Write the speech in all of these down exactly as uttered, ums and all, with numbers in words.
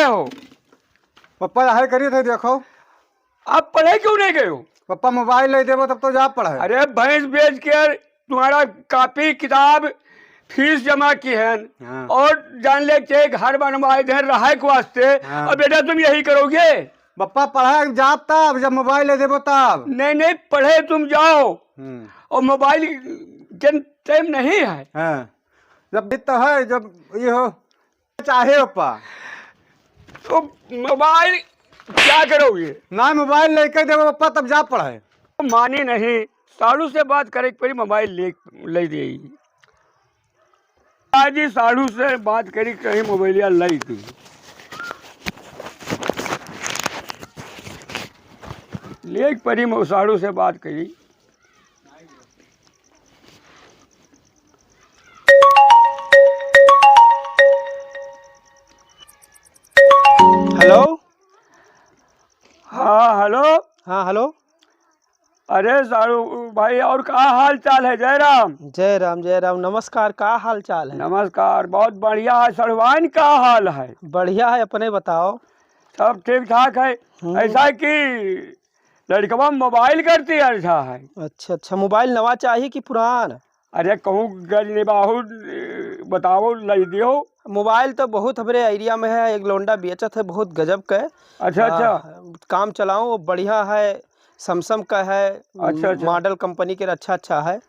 हो? पप्पा, यही करी थे, देखो। आप पढ़े क्यों नहीं गए हो? पप्पा, मोबाइल नहीं देबो तब तो जा पढ़े। अरे, भैंस बेच के तुम्हारा कॉपी किताब फीस जमा की है, हाँ। और जान ले के घर बनवाए दे रहे के वास्ते। हाँ। अब बेटा, तुम यही करोगे? पप्पा, पढ़े जाब तब, जब मोबाइल नहीं देबो तब। नहीं, नहीं, पढ़े तुम जाओ। हम्म। और मोबाइल के टाइम नहीं है। हाँ। जब भी तो है, जब ये हो चाहे पप्पा। तो मोबाइल क्या करोगे? ना मोबाइल लेके देबो पप्पा, तब जा पढ़े। मानी नहीं, साढ़ू से बात करे के पड़ी, मोबाइल ले, ले दे। आज ही साढ़ू से बात करी, कहीं मोबाइलिया ले दी। ले के पड़ी, मो-, साढ़ू से बात करी। हेलो। हाँ, हेलो। हाँ, हेलो। अरे साढ़ू भाई, और का हाल चाल है? जय राम। जय राम, जय राम। नमस्कार, का हाल चाल है? नमस्कार, बहुत बढ़िया है। साढ़ुआइन, का हाल है? बढ़िया है, अपने बताओ। सब ठीक ठाक है। हम्म। ऐसा है कि लड़कवा मोबाइल करती अच्छा है। अच्छा, अच्छा, मोबाइल नवा चाही कि पुरान? अरे कहूँ गज निबाहू, बताओ, लई दियो। मोबाइल तो बहुत हमरे एरिया में है, एक लौंडा बेचत है, बहुत गजब का है। अच्छा, अच्छा। हाँ, काम चलाऊँ, बढ़िया है, Samsung का है, अच्छा, अच्छा। मॉडल कंपनी के अच्छा, अच्छा है।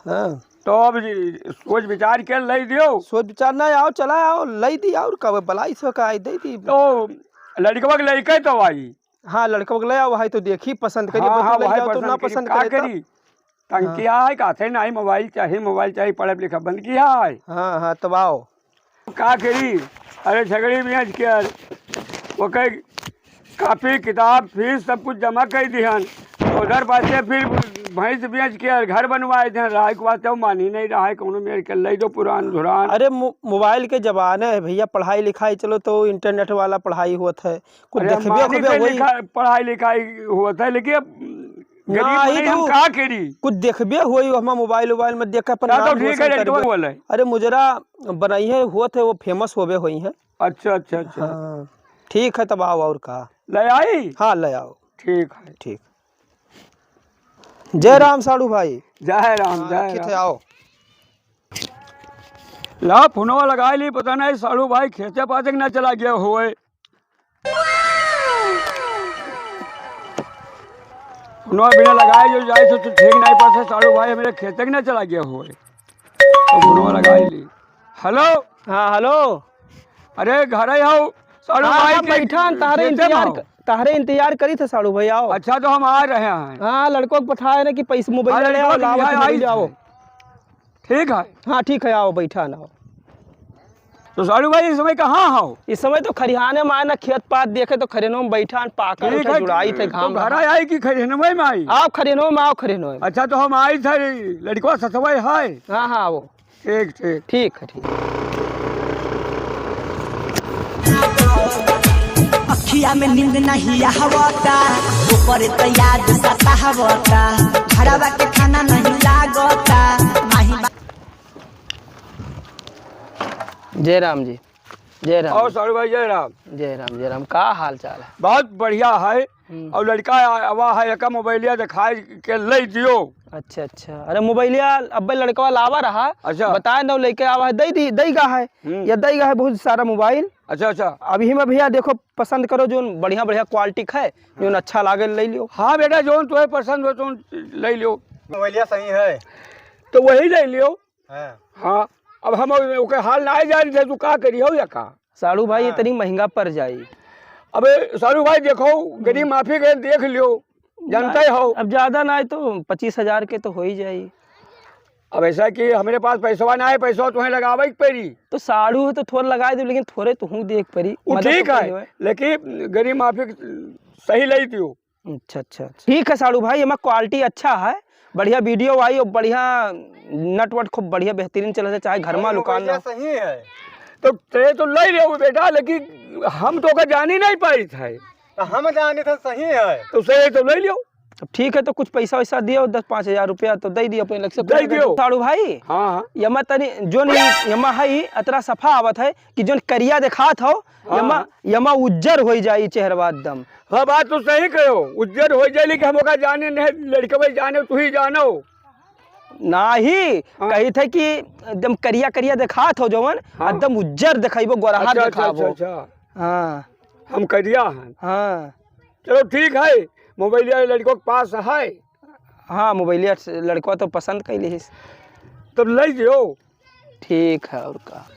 हाँ। तो अब जी, सोच विचार के लई दियो। सोच विचार ना, आओ, चला आओ, लई दी, और कब बलाई सो का आई, दे दी। तो लड़कवा के लइके तो आई। हाँ, लड़कवा के ले आओ, भाई, तो देखी, पसंद करी, हाँ, बस हाँ, ले भाई, जाओ, तो पसंद ना करी, पसंद का करे तब। करी? तंग हाँ। किया है, कहते नहीं, मोबाइल चाही, मोबाइल चाही, पढ़ब लिखब बंद किया है। हाँ, हाँ, तब आओ। का करी? अरे, छगड़ी बेच के यार, ओके, कॉपी, किताब, फीस, सब कुछ जमा कर दिहन। उधर पासे फिर भैंस बेच के यार, घर बनवाए थे, रहा के वास्ते, वो मानी नहीं रहा है, कौनो मेर के ले दो पुरान धुरान। अरे, मो-, मोबाइल के जमाने है भैया, पढ़ाई लिखाई, चलो, तो इंटरनेट वाला पढ़ाई होत है, कुछ अरे, देखबे मानी उखबे तो होई। लिखा-, पढ़ाई लिखाई होत है, लेकिन अब गरीब ना, मनई, हम तो का करी? कुछ देखबे होई, हमार मोबाइल उबाइल में देख के अपन ना, तो नाम ठीक है, रोशन लड़कवा करबे। बोले। अरे, मुजरा बनाई है, होत है, वो famous होबे होई है। अच्छा, अच्छा, अच्छा। हाँ, ठीक है, तब आओ, और का। ले आई? हाँ, ले आओ। ठीक है। ठीक। जय राम साढ़ू भाई। जय राम, हाँ, जय रखित राम। है, आओ। ला, फोनवा लगाइ ली, पता नहीं साढ़ू भाई खेते पाते के ना चला गया होए। फोनवा बिना लगाए जो जाए तो, तो ठीक नहीं पड़ता, साढ़ू भाई हमरे खेते के ना चला गया होए। तो फोनवा लगाइ ली। हेलो। हाँ, हेलो। अरे, घरे हौ, साढ़ू हाँ, भाई हम के बैठा हन, तहरे खेते में इंतजार हौ। क-, तहरे इंतजार करी थे, साढ़ू भाई, आओ। अच्छा, तो हम आ रहे हैं। हाँ, लड़कों को पठाए ना कि पैसे मोबाइल हाँ, ले आओ, लड़कों को लावा लिया तो आई मोबाइल थे। आओ। ठीक है। हाँ, ठीक है, आओ, बैठा ना, आओ। तो साढ़ू भाई, इस समय कहाँ हौ? इस समय तो खरिहाने में आए ना, खेत पात देखे तो खरिहानों में बैठा हन, पाकल ठीक उठा है, जुड़ाई थे, तो घाम घरा रहा। आए कि खरिहानवे में आई? आओ, खरिहानवे में आओ, खरिहानवे में। अच्छा, तो हम आई थे, लड़कों ससवे है। हाँ, हाँ, आओ। ठीक, ठीक। ठीक है, ठीक। अखिया में नींद नहीं आवता, ऊपर तो याद सतावता, घरवा के खाना नहीं लागता, माही बा- जय राम जी, जय राम और जी। साढ़ू भाई, जय राम। जय राम, जय राम। का हाल चाल है? बहुत बढ़िया है। हम्म। और लड़का आवा है, एका मोबाइलिया दिखाए के ले दियो। अच्छा, अच्छा। अरे, मोबाइलिया अब्बे लड़कवा लावा रहा। अच्छा। बताए न, लेके आवा है, दई दी, दई गा है। हम्म। या दई गा है बहुत सारा मोबाइल। अच्छा, अच्छा। अभी में भैया देखो, पसंद करो, जोन बढ़िया, बढ़िया quality का है, जोन हाँ। अच्छा लागे, ले लियो। हाँ बेटा, जोन तुम्हें पसंद हो, तुम ले लियो। मोबाइलिया सही है। तो वही ले लियो। हाँ। हाँ, अब हम ओके हाल ना जानी थे, तू का करी हो या का? साढ़ू भाई, ये हाँ। तनी महंगा पड़ जाई। अबे साढ़ू भाई, देखो, गरीब माफी के देख लियो, जानते ना, हो। अब ज्यादा ना आए तो पच्चीस हजार के तो हो ही जाई। अब ऐसा कि हमरे पास पैसवा ना है, पैसवा तुम्हें लगावे के पड़ी। तो साढ़ू है तो थोड़ा लगाए दो, लेकिन थोड़े तो हूँ देख पड़ी, वो मदद ठीक तो है, करियो है। लेकिन गरीब माफी के सही ले दियो। अच्छा, अच्छा, अच्छा। ठीक है साढ़ू भाई, एमा quality अच्छा है, बढ़िया video आई और बढ़िया नट वट खूब बढ़िया बेहतरीन चलत है, चाहे घर में अरे दुकान ना। सही है। तो ते तो ले लियो बेटा, लेकिन हम तो ओका जानी नहीं पाई थे। तो हम जानी थे सही है। तो सही तो ले लियो। तब ठीक है, तो कुछ पैसा वैसा दियो, दस पाँच हजार रुपया तो दे दियो अपने लग से। दे दियो। साड़ू भाई, हाँ, हाँ। यमा तनी जोन यमा है, अतरा सफा आवत है कि जोन करिया देखात हो, हाँ, यमा, हाँ। यमा उज्जर होई जाई चेहरवा एकदम। हाँ, बात तो सही कहो, उज्जर होई जाई, लेकिन हम ओका जाने नहीं, लड़कवे जाने, तू ही जानो। नाही, हाँ। कही थे कि एकदम करिया करिया देखात हो जवन, हाँ। एकदम उज्जर देखाइबो, गोरहार अच्छा, अच्छा, देखाबो। अच्छा, अच्छा। हाँ। हम करिया हैं। हाँ। चलो ठीक है, मोबाइल लड़कों के पास है। हाँ, मोबाइल से लड़कवा तो पसंद कैले हिस। तो ले जियो। ठीक है, और का।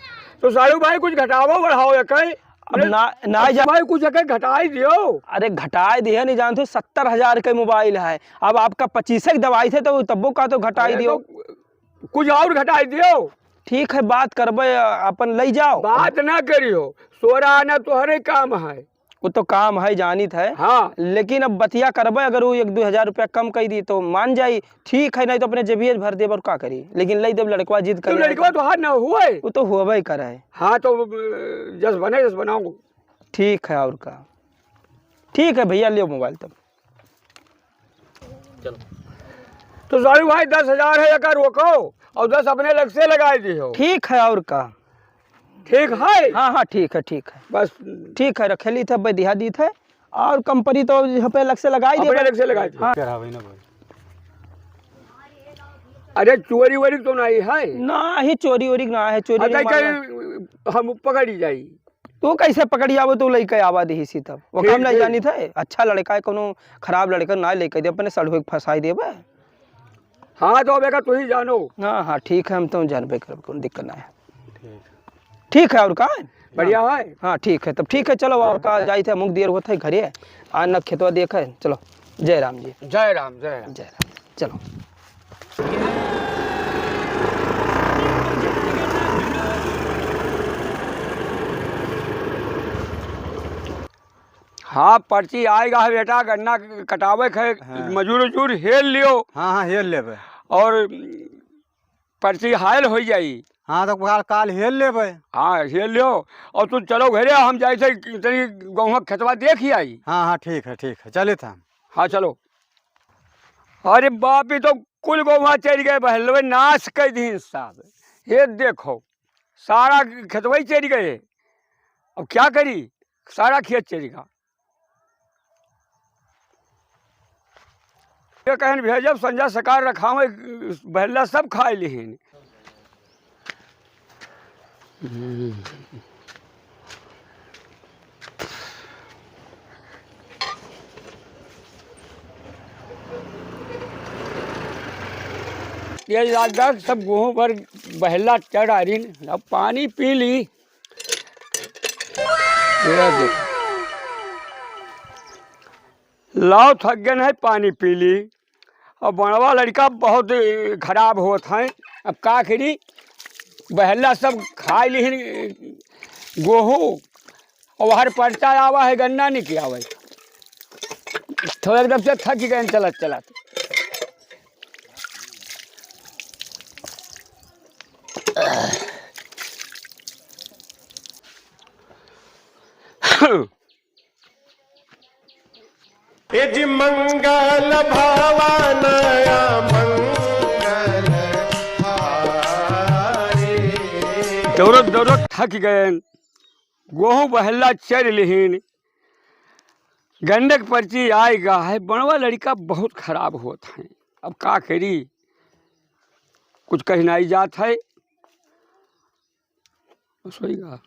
तो साड़ू भाई कुछ घटावो बढ़ाओ या कहीं? अब अरे, ना, ना अब जा- भाई कुछ एक घटाई दियो। अरे घटाई दिए नहीं जानते, सत्तर हजार के मोबाइल है, अब आपका पच्चीस के दवाई थे तो तब्बो का तो घटाई अरे दियो। तो कुछ और घटाई दियो। ठीक है, बात करबे, अपन ले जाओ। बात ना करियो, सोरा आना तोहरे काम है। वो तो काम है, जानित है। हाँ। लेकिन अब बतिया करबे, अगर वो एक दो हजार रुपया कम कर दी तो मान जाई, ठीक है, नहीं तो अपने जेबिये भर देब और का करी, लेकिन ले देब, लड़कवा जिद तो करे। लड़कवा तो हाथ ना हुए। वो तो होबे करे। हाँ, तो, अ, जस बने, जस बनाऊँ। ठीक है, और का। ठीक है भैया, लियो मोबाइल तब। चलो। तो साड़ू भाई, दस हजार है, एका रोको और दस अपने लग से लगाई दियो। ठीक है, और का। ठीक है? हाँ, हाँ, ठीक है, ठीक है। बस। ठीक है, रखेली थे, बैदिहा दी थे, और कंपनी तो यहाँ पे अलग से लगाई दिए। अपने अलग से लगाई दिए। हाँ। क्या रहा भाई ना भाई? अरे, चोरी वोरी तो नहीं है? ना ही, चोरी वोरी ना है, चोरी अच्छा, वोरी क्या मामला। हम पकड़ी जाई? तू कैसे पकड़ी आवे, तू लइके आवा दिही सी तब। वो ठीक, काम नहीं ठीक। जानी थे, अच्छा लड़का है, कोनो खराब लड़का ना लेके दे, अपने सड़ुए के फंसाई देबे। हाँ, तो अब एका तू ही जानो। हाँ, हाँ, ठीक है, हम तो जानबे करब, कोनो दिक्कत ना है। ठीक। ठीक है, और का है? बढ़िया है? हाँ, ठीक है, तब ठीक है, चलो, और का जाई थे, मुँग दियर होत है घरे, आ न खेतवा देखे, चलो, जय राम जी। जय राम, जय राम। जय राम, चलो। हाँ, पर्ची आएगा है बेटा, गन्ना कटावे के है, हाँ। मजूर उजूर हेल लियो। हाँ, हाँ, हेल लेबे। और पर्ची हायल हो जाई। हाँ, तो काल, काल हेल लेबे। हाँ, हेल लियो। और तू चलो घरे, हम जाई थे तनी गहुआ खेतवा देख ही आई। हाँ, हाँ, ठीक है, ठीक है, चलित हम। हाँ, चलो। अरे बाप, ये तो कुल गहुआ चरि गए, बहलवे नाश कर दीन साहब। ये देखो, सारा खेतवा ही चरि गए। अब क्या करी, सारा खेत चरि गा। ये कहन भेजब, संझा सकार रखावे, बहला सब खाए लिहिन। ये दादा सब गोहूँ पर बहला चढ़ आ रही, अब पानी पी ली। ये देखो। लाओ थक गए हैं, पानी पी ली। और बड़वा लड़का बहुत खराब होत हैं। अब का करी, बहला सब खाए लिहिन गोहूँ, और हर पर्चा आवा है, गन्ना नहीं किया आवे। थोड़ा एकदम से थक गए चलत चलत। ए जी मंगल भवन मंगल हारी। दौड़त दौड़त थक गए, गोहूँ बहला चर लिहिन, गंडक पर्ची आएगा है, बड़वा लड़का बहुत खराब होत हैं। अब का करी, कुछ कहनाई जात है। बस होई गा।